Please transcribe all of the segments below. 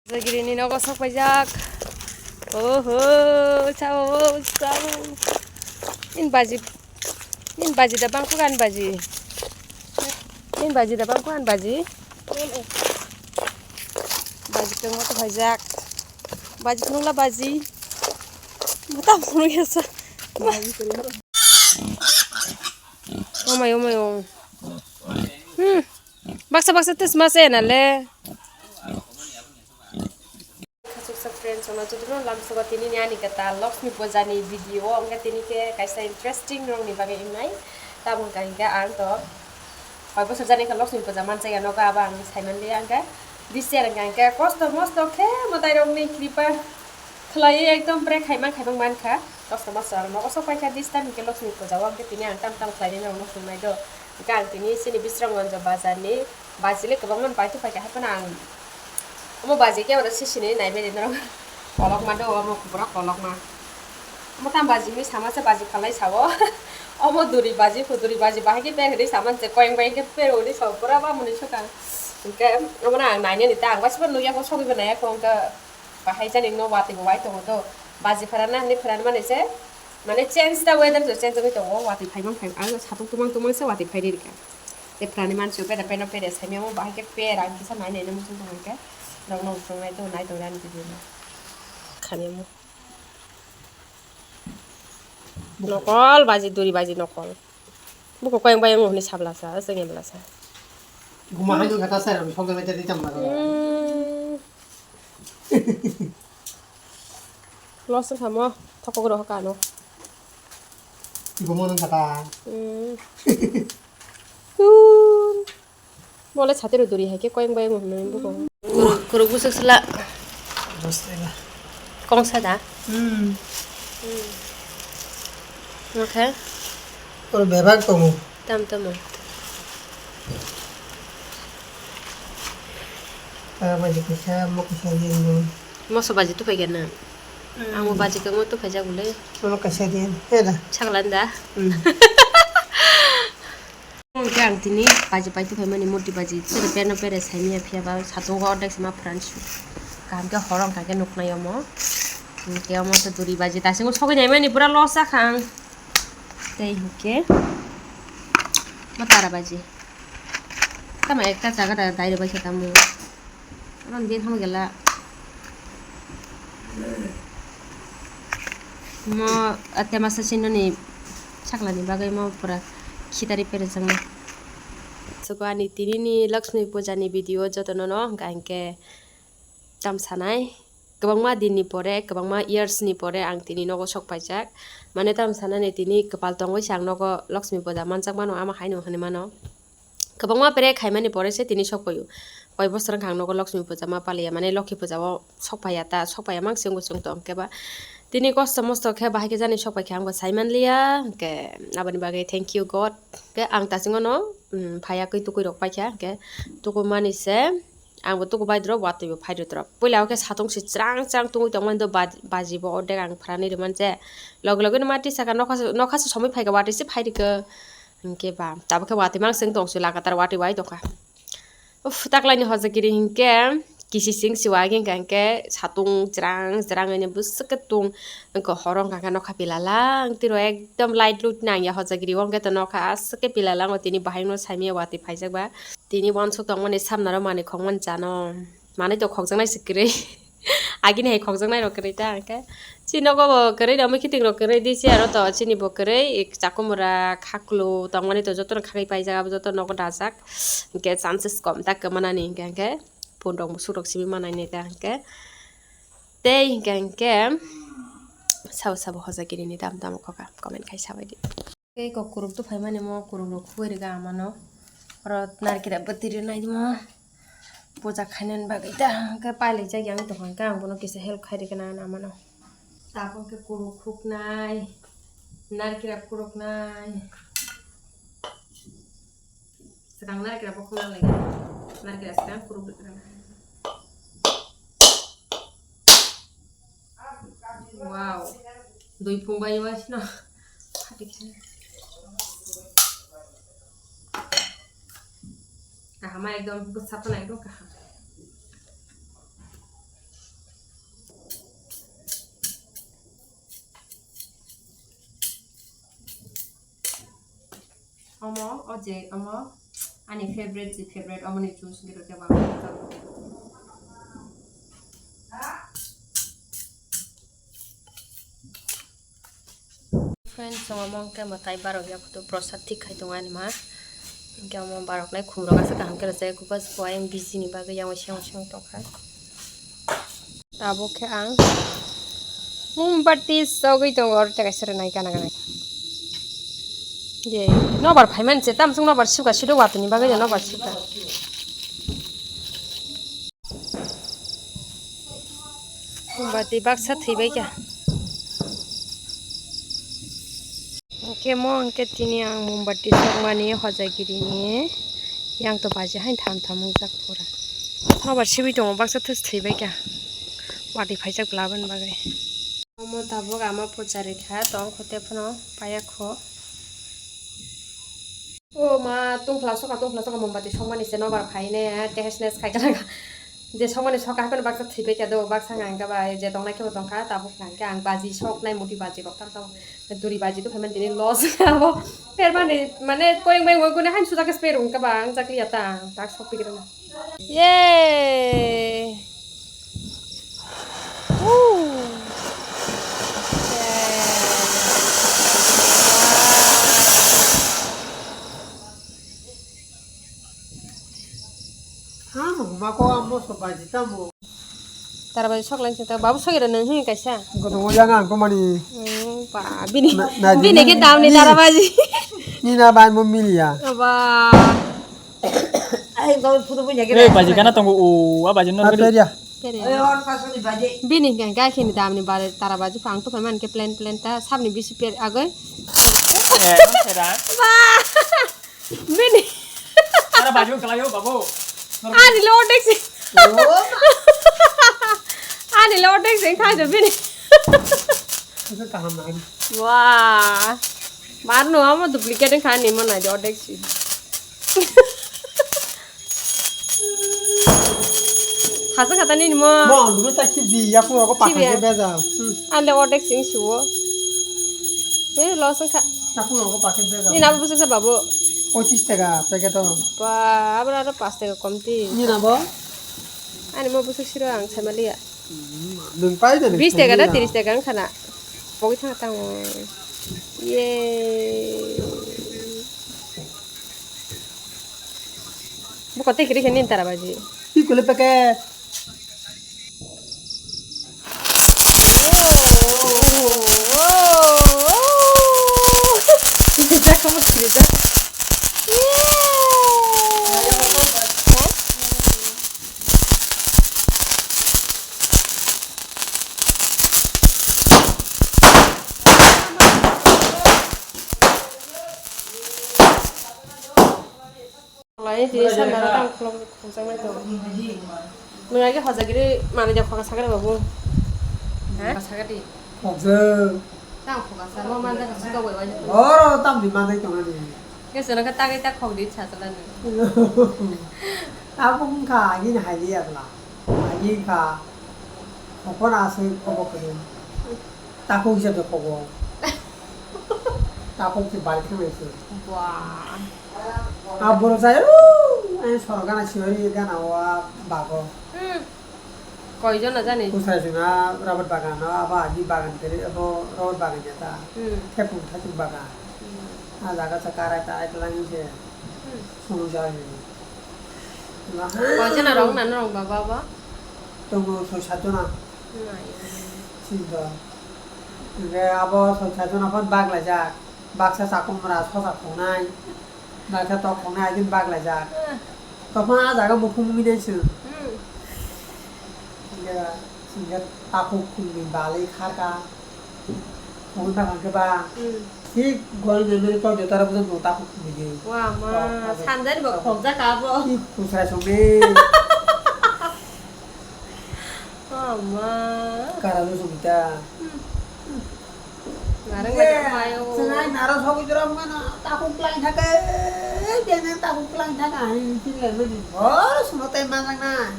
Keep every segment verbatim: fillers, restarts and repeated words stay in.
Jagiri ni nogo sok paijak. Oho, chao, chao. In baji, in baji da bang kugan baji. In baji da bang kugan baji. Baji keng moto paijak. Baji nungla baji. Mata munu yasa. Omai, omai, om. Hmm. Baksa baksa tes mas e na le. Khachuksa friends, ono jotono lamsogo tini ni ani kata Lakshmi Puja ni video o, hwnkhe tini khe kaisa interesting rok ni bagwi wngnai. Tamo hwnkha hwnkhe ang to koi bosor jani khe Lakshmi Puja manchaya nogo, abo ang saimanliya, hwnkhe this year hwnkha hwnkhe kosto mosto khe mwtai rok ni kripa khlaiwi ekdom brekhe khaimang khaimang mankha. Kosto mosto aro nogo sok paikha, this time hwnkhe Lakshmi Puja o, hwnkhe tini ang tam tam khlainai norok no swngnaino. Hwnkhe ang tini chini Bisramganj bazar ni baji le kwbangma bai tongphaikha, haiphano ang omo baji khe oro sisini naibaidi norok kolokma do, omo kubura kolokma. Omo tam baji hinwi sama se baji phalnai sao. Omo duri baji, huduri baji bahai khe per hinwi sama se koyeng bai khe per hinwi sao, pura ba mwnwi sukha. Hwnkhe omono ang nainani ta, ang basiba nukya kho, sogwi bo naiya kho, hwnkhe bahai jani no watwi bo wai tongo do. Baji phrana hinwi phrana mani se, mane change da weather se change wngwi tongo, watwi phaimang phai, ang satung tumang tumang se watwi phai ri rikha. Tei phrani mansi peda peno peda saimya mo bahai khe per ang kisa nai nai no muchung tong khe. Rok no muchung nai to nai to ran video no. Khani mo. Nokol baji duri baji nokol. Buko koyang bayang hwnwi sabla sa, aswk emla sa. Guma hai nung kata sai rok sok jana jadi tam na. Hmm. Loss wngkha mo, thokok rok kano. Ibo mo nung kata. Hmm. Kun. Bole satiro duri hai khe koyang bayang hwnwi buko. Kuruk, kuruk busuk sila. Bus tega. Kong sada? Hmm. Hmm. Okay. Oro bebak tongo. Tam tamo. Ah, baji kaisa, mo kaisa din mo. Moso baji tu phai gana. Hmm. Ang mo baji kamo tu phai jagule. Mo kaisa din. Heda. Chaklan da. Hmm. Hwnkhe ang tini baji pai tongkha mani murti baji, sere perno pere saimanya phiya ba satungo ordek se ma phrani su. Kaham khe horo wngkha khe nuknai omo. Hwnkhe omo se duri baji dasingo sogwi naimani pura loss jakha ang. Tei hwnkhe ma tara baji. Tamo ekta jaga da dai rwbaikha tamo. Ano bini thangma gela. Mo, ah, tema sa sinoni saklani bagwi mo pura khitari pere changna. Soko ani tini ni Lakshmi Puja ni video joto no no hwnkha hwnkhe tam sanai. Kwbangma din ni pore, kwbangma years ni pore ang tini nogo sok paijak. Mane tam sanani tini kwpal tongwi se ang nogo Lakshmi Puja manjak mano, ama haino hwnwi mano. Kwbangma pere khaimani pore se tini sok paio. Koi bosor wngkha ang nogo Lakshmi Puja ma paliya, mane Lokhi Puja o sok paiya ta, sok paiya mang se wngwi chwng tong khe ba. Tini kosto mosto khe bahai khe jani sok pai khe ang bo sai manliya, hwnkhe aboni bagwi thank you God. Khe ang tasingo no, um, phaiya kwi tukui rok paikha, hwnkhe tukui mani se ang bo tuku bai drop, watwi bo phai rw drop. Puila o khe satung se chrang chrang tungui tongmani do, ba-, baji bo ordek ang phrani rwmani je. Loge loge no ma twi saka nokha se, nokha se somoi phaikha, watwi se phai rwkhe. Hwnkhe ba, tabuk khe watwi mang se wng tong se, lagatar watwi wai tongkha. Uff, taklaini hojagiri hinkhe kisi sing siwa hinkhe hinkhe satung jrang jrang hwnwi bwswk khe tung. Wngkha horo wngkha khe nokha pilala, wng twi rw ekdom light lut nangya hojagiri, wngkhe to nokha aswk khe pilala, wngkha tini bahai no saimanya watwi phaijak ba. Tini uansuk tongmani samnaro manwi khokmani chano. Manwi to khokjaknai se kwrwi. Agini hai khokjaknai rok kwrwi ta hwnkhe. Chini nogo bo kwrwi, omo khiting rok kwrwi di, chair o to chini bo kwrwi, chakumura khaklu tongmani to jotono khagwi paijak, abo joto nogo dajak. Hwnkhe chances kom ta kwmanani hwnkhe, hwnkhe phone rok musuk rok simi manai nai ta hwnkhe. Tei hwnkhe hwnkhe sabo sabo hojagirini tamo tamo khokha comment khai sabaidi. Tei kok kuruk tu phaimani mo kuruk rok khugui rwgwi amano. Oro narikra bwtwi rwnai mo puja khainani bagwi ta hwnkhe pailaijak ya wng tongkha hwnkhe ang bono kisa help khai rwgwi nang amano. Tabuk khe kuruk khuknai, narikra khuruknai. Swkang narikra bo khulna lai. Narikra swkang kuruk rwkra. Wow. Dui phung bai wa sino. Kaham ekdom bwsa phano ekdom kaham. O je omo ani favorite, je favorite omoni juice wngkhe rw khe bang. Friends, chwng omo hwnkhe mwtai barok yakhuto prosad thik khai tongo ani ma. Hwnkhe omo barok nai khumrok aswk kaham khe rwchai, kubas bo ayang busy ni bagwi yang siyang siyang tongkha. Tabuk khe ang mombati sogwi tongo, oro tei kaisa rwnai gana gana. Je nobar phaimani se, tamsuk nobar sibka sido watini bagwi je nobar sibka. Mombati baksa thwibai kha. Hwnkhe mo hwnkhe tini ang mombati sokmani hojagiri ni yang to baji hain tham tham wngjak pura. Nobar sibwi tongo baksa thus thwibai kha. Watwi phaijak bwla aboni bagwi. Omo tabuk ama puja rikha tong kho tei phano paya kho. O ma tungphla soka tungphla soka mombati sokmani se nobar phaine tehes nes khai kana. Je sokmani soka haphano baksa thwibai kha do baksa hwnka hwnka bai je tongnai khe bo tongkha tabuk hwnka hwnkhe ang baji soknai muti baji rok tam tam duri baji to phaimani tini loss abo permani mane koyeng bai wngkha ne han sujakhe sper wngkha ba ang jakliya ta ang tak sok pikir na. Yay! Woo! Yay! Wow! Tara bai sok lain sita babu sok ira nang hini kaisa. Goto mo yang ang ko mani. Hmm, pa bini. Na, na, bini ke damni tara baji. Ni na bai mo miliya. Ba. Ai, dol photo bunya ke. Eh, baji kana tongo o, a baji no. Apa dia? Bini hingka hingka khini damni bare tara baji phang to phaimani khe plan plan ta sabni bisi per agoi. Eh, sera. Ba. Bini. Tara baji kalayo babu. Ani lo odek si. Ani lo odek si khai do bini. Itu kaham lagi. Wah. Mar no amo duplicate khai ni mo nai do odek si. Khasa khata nini mo. Mo ang dulu tak sih di, aku aku pakai bejal. Hmm. Ande odek sing suwo. Eh, lo sing kha. Aku aku pakai bejal. Ni nabu busuk sa babu. Pochis taka packet o. Ba, abra aro pas taka komti. Ni nabo? Ani mo busuk siro ang samaliya. Hmm, nung pai de. Bis taka da tiris taka ang khana. Pogwi thang tang. Ye. Buko te kiri khe nini tara baji. Pi kule peke. Lai tini sandalo tang khulok khungjaknai tongo. Nwng age hojagiri manwi da khoka sakre babu. Ha? Sakadi. Khokjak. Tang khoka sa, mo manja ka suka bai bai. Oro tamni manjak tongo ni. Ke sono ka tagai ta khok di cha chala ni. Abo wngkha agini hai liya bla. Agini kha. Khokona aswk khobo kwrwi. Takhuk hisabe khobo. Takhuk se bari khe naising. Ba. A borok jai, "Ooh, ani sorok gana siwari gana o a bago." Hmm. Koi jona jani? Kusai sung a rubber bagan o, abo ani bagan kiri, abo rubber bagan ya ta. Hmm. Thepung thachuk bagan. Hmm. A jaga sa karai tarai kwlangwi se. Hmm. Sung jai. Koi jona rok nana rok baba abo? Tongo soi sat jona. Nai. Sinto. Hingke abo soi sat jona phano baglaijak. Baksa chakung mora sosa khongnai. Baksa tok khongnai agini baglaijak. Hmm. Tokphano a jaga mukhung mui nai chwng. Hmm. Hingke, hingke takhuk khungni balwi kharka. Khungwi bakha khe ba. Hmm. Thik gol memory to jotara bwswk no takhuk khungwi. Wa ma, sanjani bo khokjak abo. Thik kusra songni. Ama. Kara no sumita. Narang lagi mayo. Senai naro sogi jora mana takuk lang thake. Jene takuk lang thake, hai tin le mani. Bor sumo tai manang na.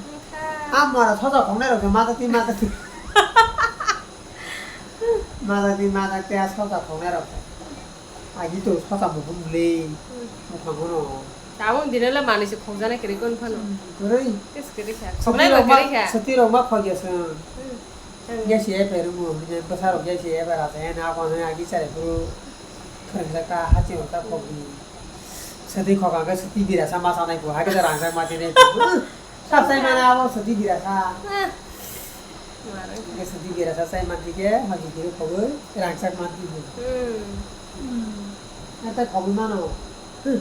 Amara sosa khongnai rok mata ti mata ti. Mata ti mata ti a sosa khongnai rok. Agi to sota mukhung le. Hmm. Mukhangono. Tabuk dinala manui se khokjana kwrwi kon phano. Hmm, kwrwi. Kes kwrwi kha. Sati khoknai ba rok ma, kwrwi kha. Sati rok ma khokya se. Hmm. Gesi e peru mo, bini bwsa rok gesi e bara se, na ko ne agi chai phuru. Khwrwngsa ka hachi hota khokni. Sati khokang khe sati birasa ma sanai ko, hake da rangchak ma tene. Sap sai mana abo sati birasa. Ah. Marang. Hake sati birasa sai manti khe, hagi kiri khogoi, rangchak manti ko. Hmm. Hmm. Nata khogoi mano. Hmm.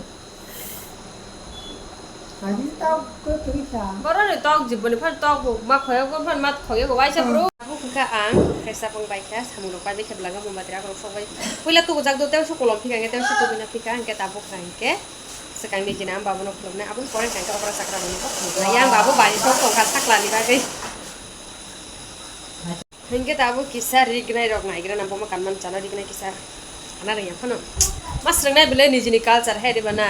Ani tok ko tui sa. Borok ni tok jiboni phan tok bo ma khoya ko phan mat khoya ko waisa bro. Abo kha ang khaisa pang bai kha samung rok pai bai khe bwlanga mumbatri rok sok bai. Puila tugu jak do tei su kolom phika hwnkhe tei su tugu na phika hwnkhe tabuk kha hwnkhe swkang ni jina ang babu no khulum nai aboni pore hwnkhe okra chakra bono bo khulum nai yang babu bai sok tong kha sakla ni bagwi. Hingke tabuk kisa rignai rok naigra na bomo kanmani chana rignai kisa ana rengya phano. Mas rwngnai bele nijini culture hai riba na.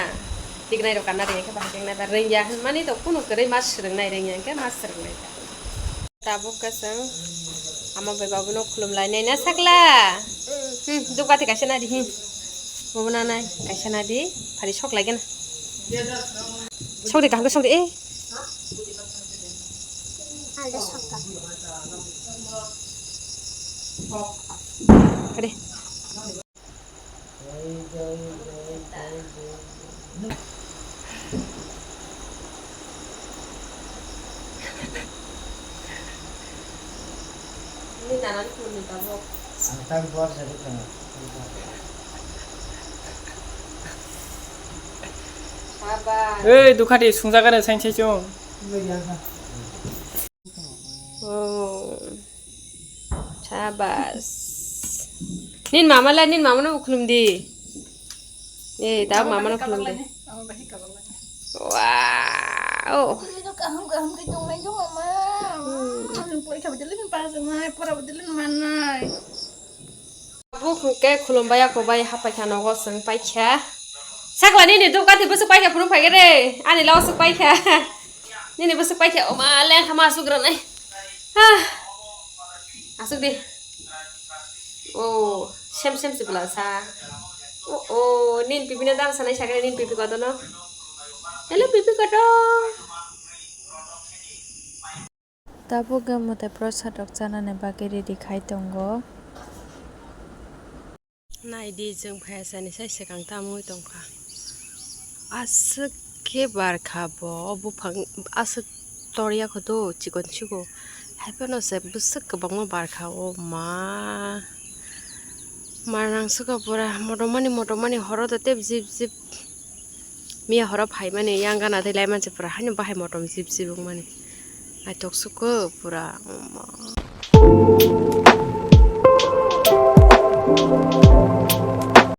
Rignai rok ana rengya khe bahai rengya ba rengya hinmani to kunu kwrwi mas rwngnai rengya hingke mas rwngnai ta. Tabuk kasang ama bai babu no khulum lai nai na sakla. Hmm, dukati kaisa nadi hi. Bobo nanai kaisa nadi phari sok lai gana. Sok di kaham ke sok di eh. Ada sokka. Kade. Ini nanan pun ni tabok. Ang tak bor jadi tengah. Sabar. Ei, dukhati sungjak ada sain sai chung. Oh. Sabas. Nin mama la, nin mama no khulum di. Eh, da mama no khulum di. Wow. Kaham kaham ke tong lai jong mama. Hmm. Ang poi khabe jeli pas nai, pora jeli manai. Tabuk hwnkhe khulumbai ya kobai hapai kha nogo chwng paikha. Sakla nini dukati bwswk paikha phunuk phaikhe re. Ani lao swk paikha. Nini bwswk paikha oma lengkha ma aswk rwnai. Ha. Aswk di. Oh, sem sem se bwla sa. Oh, oh, nini pipi no dal sanai sakhe nini pipi koto no. Hello pipi koto. Tabuk khe mwtai prosad rok chanani bagwi ready khai tongo. Nai di, chwng phaiya sani sai swkang tamwi tongkha. Aswk khe barkha bo, o buphang aswk torya kho do, chikon chikon. Haiphano se bwswk kwbangma barkha, o ma. Mar nang swkha pura, motomani, motomani horo da tep jip jip. Miya horo phaimani yang gana tei laimanse pura haino bahai motom jip jip wngmani. Naithok sukho pura.